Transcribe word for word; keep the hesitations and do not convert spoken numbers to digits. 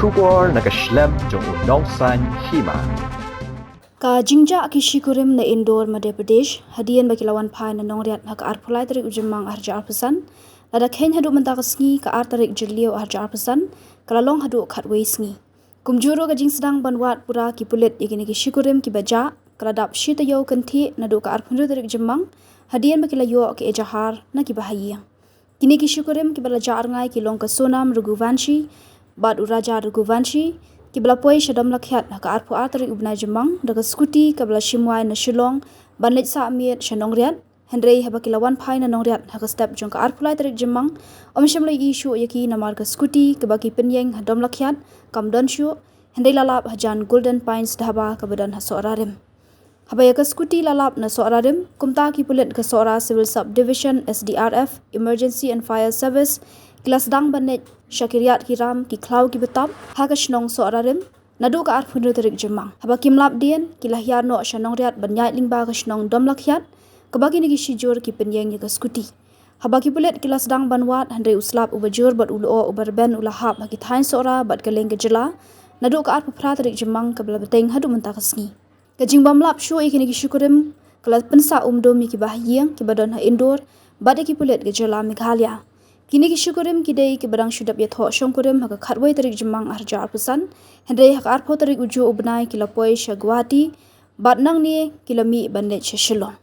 Khubor na ka shlem jong u Nongsaiñ Hima. Ka jingjah ki shi kurim na Indore, Madhya Pradesh, hadien ba ki la wan phai na Nongriat ha ka arphew lai tarik u Jymmang arhajar arphew san, lada kheiñ haduh mynta ka sngi, ka ar tarik Jylliew arhajar arphew san, ka la long haduh khatwei sngi. Kumjuh ruh, ka jingsdang ban wad pura ki pulit ïa kine ki shi kurim kiba jah ka la dap shi taïew kynthih naduh ka arphew hynriew tarik Jymmang, hadien ba ki la ïoh ka ejahar na kiba ha ïing. Kine ki shi kurim kiba la jah rngai ki long ka Sonam Raghuvanshi bad u Raja Raghuvanshi, kiba la poi sha Domlakhiat ha ka arphew ar tarik u bnai Jymmang da ka skuti kaba la shimwai na Shillong ban leit sah miet sha Nongriat. Hynrei haba ki la wan phai na Nongriat ha ka step jong ka arphew lai tarik Jymmang, ym shym la ïohi shuh ïa ki namar ka skuti kaba ki pynïeng ha Domlakhiat kam don shuh, hynrei la lap hajan Golden Pines Dhaba kaba don ha Sohra Rim. Haba ïa ka skuti la lap na Sohra Rim, kumta ki pulit ka Sohra Civil Sub Division, S D R F, Emergency and Fire Service, ki la sdang ban leit sha ki riat ki ram, ki khlaw kiba tap ha ka shnong Sohra Rim naduh ka arphew hynriew tarik Jymmang. Haba kim lap dien, ki la hiar noh sha Nongriat ban ïaid lyngba ka shnong Domlakhiat, kaba kine ki shijur ki pynïeng ïa ka skuti. Haba ki pulit ki la sdang ban wad, hynrei u slap uba jur bad u lyoh uba rben u la hap ha ki thaiñ Sohra bad kylleng ka jylla naduh ka arphew phra tarik Jymmang kaba la bteng haduh mynta ka sngi. Ka jingbym lap shuh ïa kine ki shi kurim ka la pynsah umdum ïa kiba ha ïing kiba don ha Indore bad ïa ki pulit ka jylla Meghalaya. Kine ki shi kurim ki dei kiba dang shu dep ïathoh shongkurim ha ka khatwei tarik Jymmang arhajar arphew san, hynrei ha ka arphew tarik u juh u bnai ki la poi sha Guwahati bad nangne ki la mih ban leit sha Shillong.